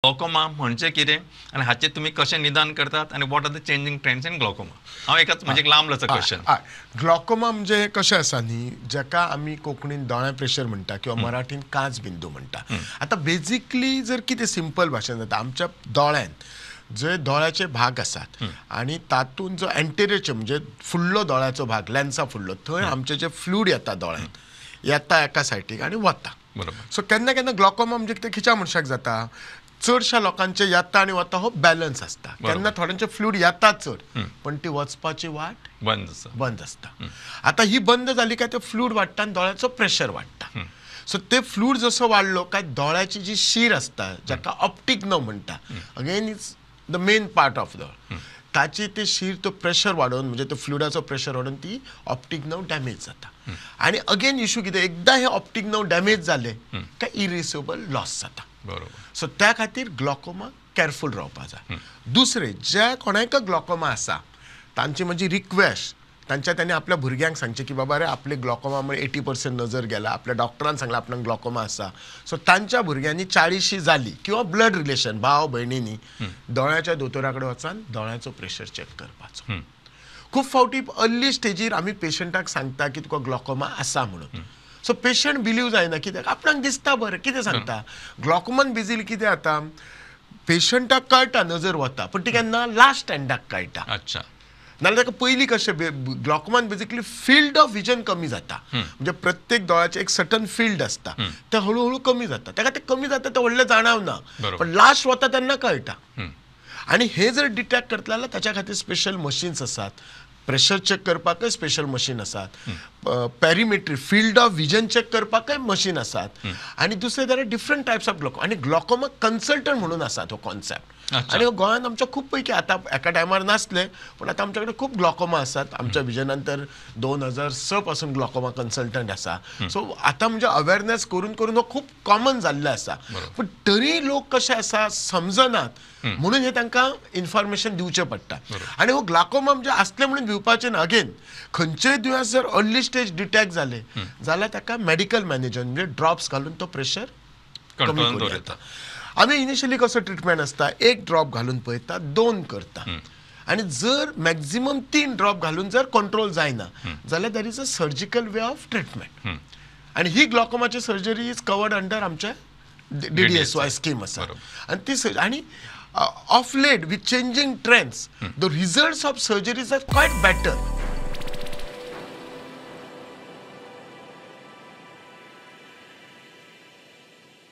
Glaucoma म्हणजे कितें आनी हाचें तुमी कशें निदान करतात आनी what are the changing trends in glaucoma? हांव एकच म्हणजे एक लांब लचक क्वेश्चन. ग्लॉकोमा म्हणजे कशें आसा न्ही, जाका आमी कोंकणीन दोळ्या प्रेशर म्हणटा किंवा मराठीन कांच बिंदू म्हणटा. आतां बेजिकली जर कितें सिंपल भाशेन जाता, आमच्या दोळ्यान जे दोळ्याचे भाग आसात आनी तातूंत जो एंटेरियरचे म्हणजे फुडलो दोळ्याचो भाग, लेन्सा फुडलो, थंय आमचे जे फ्लूड येता दोळ्यान येता एका सायडीक आनी वता. बरोबर. सो केन्ना केन्ना ग्लॉकोमा म्हणजे कितें खंयच्या मनशाक जाता, चडश्या लोकांचे येता आनी वता हो बॅलन्स आसता. केन्ना थोड्यांचे फ्लूड येता चड पण ती वचपाची वाट बंद आसता. आतां ही बंद जाली काय ते फ्लूड वाडटा आनी दोळ्याचो प्रेशर वाडटा. सो ते फ्लूड जसो वाडलो काय दोळ्याची जी शीर आसता जाका ऑप्टीक नर्व म्हणटा, again it's the main part of the, ताची ती शीर तो प्रेशर वाडोवन म्हणजे तो फ्लुडाचो प्रेशर वाडोवन ती ऑप्टीक नर्व डॅमेज जाता. आनी अगेन इशू कितें, एकदां हे ऑप्टीक नर्व डॅमेज जाले काय इरिसिवेबल लॉस जाता. बरोबर. सो त्या खातीर ग्लॉकोमा कॅरफूल रावपा जाय. दुसरें, ज्या कोणाक ग्लॉकोमा आसा तांची म्हणजे रिक्वेस्ट, तांच्या तांणी आपल्या भुरग्यांक सांगचें की बाबा रे आपले ग्लॉकोमा मुळे 80% नजर गेला, आपल्या डॉक्टरान सांगलां आपणाक ग्लॉकोमा आसा. सो तांच्या भुरग्यांनी 40 जाली किंवा ब्लड रिलेशन भाव भयणींनी दोळ्याच्या दोतोरा कडेन वचून दोळ्याचो प्रेशर चॅक करपाचो. खूब फावटी अर्ली स्टेजीर आमी पेशंटाक सांगता की तुका ग्लॉकोमा आसा म्हणून. सो पेशंट बिलीव जायना कित्याक आपणाक दिसता बरें, कितें सांगता. ग्लॉकोमान बेजिकली कितें जाता, पेशंटाक कळटा नजर वता पण ती केन्ना लास्ट एंडाक कळटा. अच्छा. नाल्यार ताका पयलीं कशें ग्लॉकोमान बेजिकली फिल्ड ऑफ विजन कमी जाता, म्हणजे प्रत्येक दोळ्याचें एक सर्टन फिल्ड आसता तें हळुहळू कमी जाता, ताका तें कमी जाता तें व्हडलें जाणवना पण लास्ट वता तेन्ना कळटा. आनी हे जर डिटेक्ट करतले जाल्यार ताच्या खातीर स्पेशल मशीन्स आसात, प्रेशर चॅक करपाकय स्पेशल मशीन आसात, perimetry field of vision check करपाकय मशीन आसात. आनी दुसरें जाल्यार डिफरंट टायप्स ऑफ ग्लॉकोमा आनी ग्लॉकोमा कन्सल्टंट म्हणून आसात हो कॉन्सेप्ट. आनी गोंयांत आमच्या खूब पैकी आतां एका टायमार नासले पण आतां आमच्या कडेन खूब ग्लॉकोमा आसात. आमच्या विजनान तर 2006 पासून ग्लॉकोमा कन्सल्टंट आसा. सो आतां म्हणजे अवेरनेस करून करून हो खूब कॉमन जाल्लें आसा, पूण तरी लोक कशे आसा समजनात म्हणून हे तांकां इन्फॉर्मेशन दिवचें पडटा. आनी हो ग्लॉकोमा म्हणजे आसलें म्हणून भिवपाचें ना. अगेन खंयचेय दुयेंस जर अर्ली स्टेज डिटेक्ट जालें जाल्यार ताका मेडिकल मॅनेजमेंट म्हणजे ड्रॉप्स घालून तो प्रेशर कमी करूं येता. आमी इनिशियली कसो ट्रिटमेंट आसता, एक ड्रॉप घालून पळयता, 2 करता आनी जर मॅक्झिमम 3 ड्रॉप घालून जर कंट्रोल जायना जाल्यार there is a surgical way of treatment. आनी ही ग्लॉकोमाची सर्जरी is covered under आमच्या DDSY scheme आसा. आनी ती आनी of late with changing trends the results of surgeries are quite better.